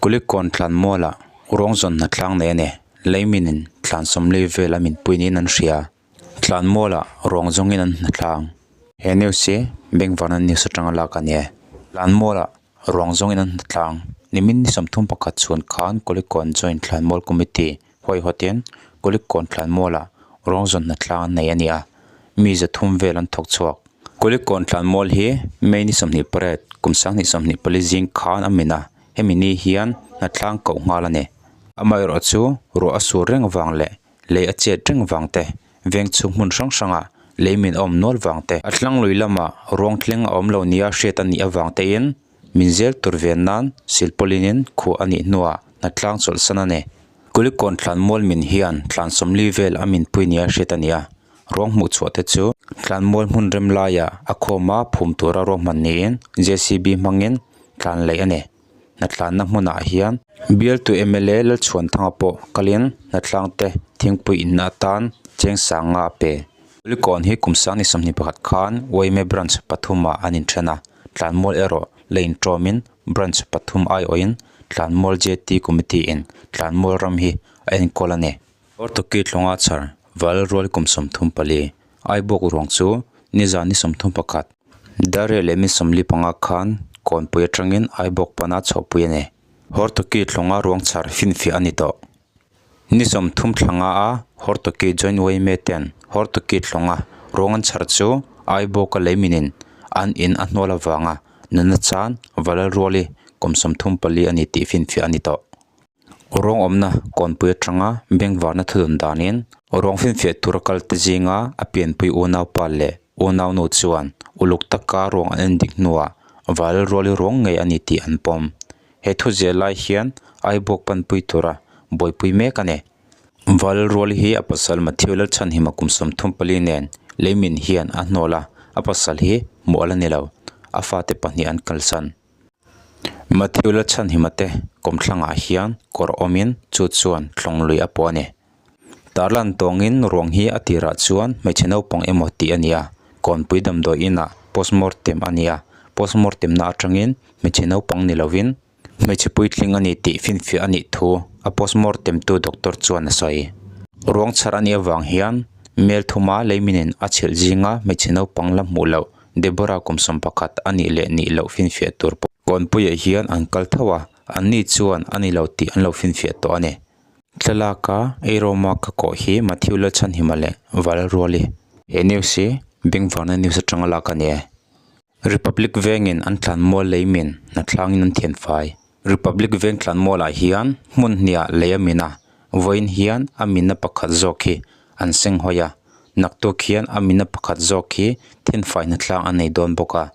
Kulikawn thlanmualah ruang zawn hna tlang nei a ni. Leiminin thlan sawmli vel a min pui niin an hria. Thlanmualah ruang zawngin an hna tlang. He news hi Bengvarna news atanga lak a ni e. Thlanmualah ruang zawngin an hna tlang. Nimin ni 31 chhun khan Kulikawn Joint Thlanmual Committee huaihawtin Kulikawn thlanmualah ruang zawn hna tlang an nei a ni a. Mi 300 vel an thawk chhuak. Kulikawn thlanmual hi May ni 28 kum 2024 zing khan a min a, hemi ni hian hna tlang koh nghal a ni. Amaherawhchu ruah a sur reng vang leh lei a chet reng vang te, veng chhung hmun hrang hrangah lei min a awm nual vang te, a tlang lui lamah ruang thleng a awm lo nia hriat a nih avang tein min zel tur ven nan silpawlin in khuah a nih hnuah hna tlang chawlhsan a ni. Kulikawn thlanmual min hian thlan sawmli vel a min pui nia hriat a ni a, ruang hmuh chhuah te chu thlanmual hmun rem laiah a khawma phum tura ruahman niin JCB hmangin thlan laih a ni. Hnatlanna hmunah hian bialtu mla Lalchhuanthanga pawh kalin hnatlang te thingpui inna atan cheng sanga a pe. Kulikawn hi kum sang ni 21 khan YMA branch pathumah an inthen a, Tlanmual erawh la intawmin branch pathum aiawhin Tlanmual JT Committee in Tlanmual ram hi a enkawl a ni. Hortoki tlawnga chhar val rual kum 34 Aibawk ruang chu nizan ni 31 Darriah leh mi 45 khan kawnpui atangin Aibawk pana chhohpui a ni. Hortoki tlawnga ruang chhar finfiah a ni tawh. Ni 30 thlanga a Hortoki Joint YMA ten Hortoki tlawnga ruang an chhar chu Aibawka leiminin an in a hnual avanga nunna chan Valal Ruali kum 34 a ni tih finfiah a ni tawh. Ruang awmna kawnpui atanga bengvarna thudun danin ruang finfiah tura kal te zinga a pianpui unaupa leh unaunu chuan uluk taka ruang an en dik hnuah Valal Ruali ruang ngei a ni tih an pawm. He thu ziah lai hian Aibawk panpui tura buaipui mek a ni. Valal Ruali hi a pasal Matthew Lalchhanhima kum 34 nen leimin hian a hnawl a, a pasal hi hmuh a la ni lo. A fate pahnih an kalsan. Matthew Lalchhanhima te kawmthlangah hian kawr awmin chu chuan tlawng lui a pawh a ni. Tarlan tawngin ruang hi a tirah chuan hmeichhe naupang emaw tih a ni a, kawnpui damdawi inah postmortem a ni a, postmortem na atangin hmeichhe naupang ni lovin hmeichhe puitling a ni tih finfiah a nih thu a postmortem tu doctor chuan a sawi. Ruang chhar a nih avang hian mel thuma leiminin a chhilh zinga hmeichhe naupang la hmuh loh Deborah kum 11 a nih leh nih loh finfiah tur pawh kawnpuiah hian an kal tho a, an ni chuan a ni lo tih an lo finfiah tawh a ni. Thlalaka Eiroma ka kawh hi Matthew Lalchhanhima leh Val Ruali. He news hi Bengvarna news atanga lak a ni e. Republic vengin an tlanmual lei min hnathlangin an thian fai. Republic veng tlanmualah hian hmun hniah lei a min a, vawiin hian a minna pakhat zawk hi an seng hawi a, naktuk hian a minna pakhat zawk hi thenfai hnathlang an nei dawn bawk a,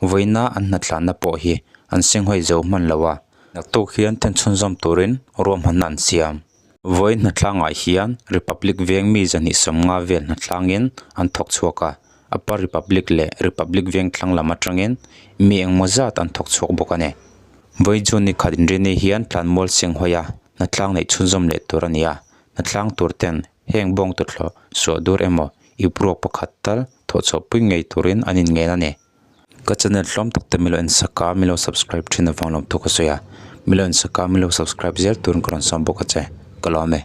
vawiina an hnathlanna pawh hi an seng hawi zo hman lo a. Naktuk hian then chhunzawm turin ruahmanna an siam. Vawiin hnathlangah hian Republic veng mi 250 vel hnathlangin an thawk chhuak a, Upper Republic leh Republic veng thlang lam atangin mi engmaw zat an thawk chhuak bawk a ni. Vawiin chu ni khat inrinni hian Tlanmual Singhawia hnathlang neih chhunzawm leh tur a ni a, hnathlang tur ten heng bawng tuthlawh suah dur emaw ip ruak pakhat tal thawhchhuahpui ngei turin an inngen a ni. Ka channel hlawm tak te milo en sak a milo subscribe thin avang lawm thu ka sawi a milo en sak a milo subscribe zel turin ka rawn sawm bawk a che ka lawm e.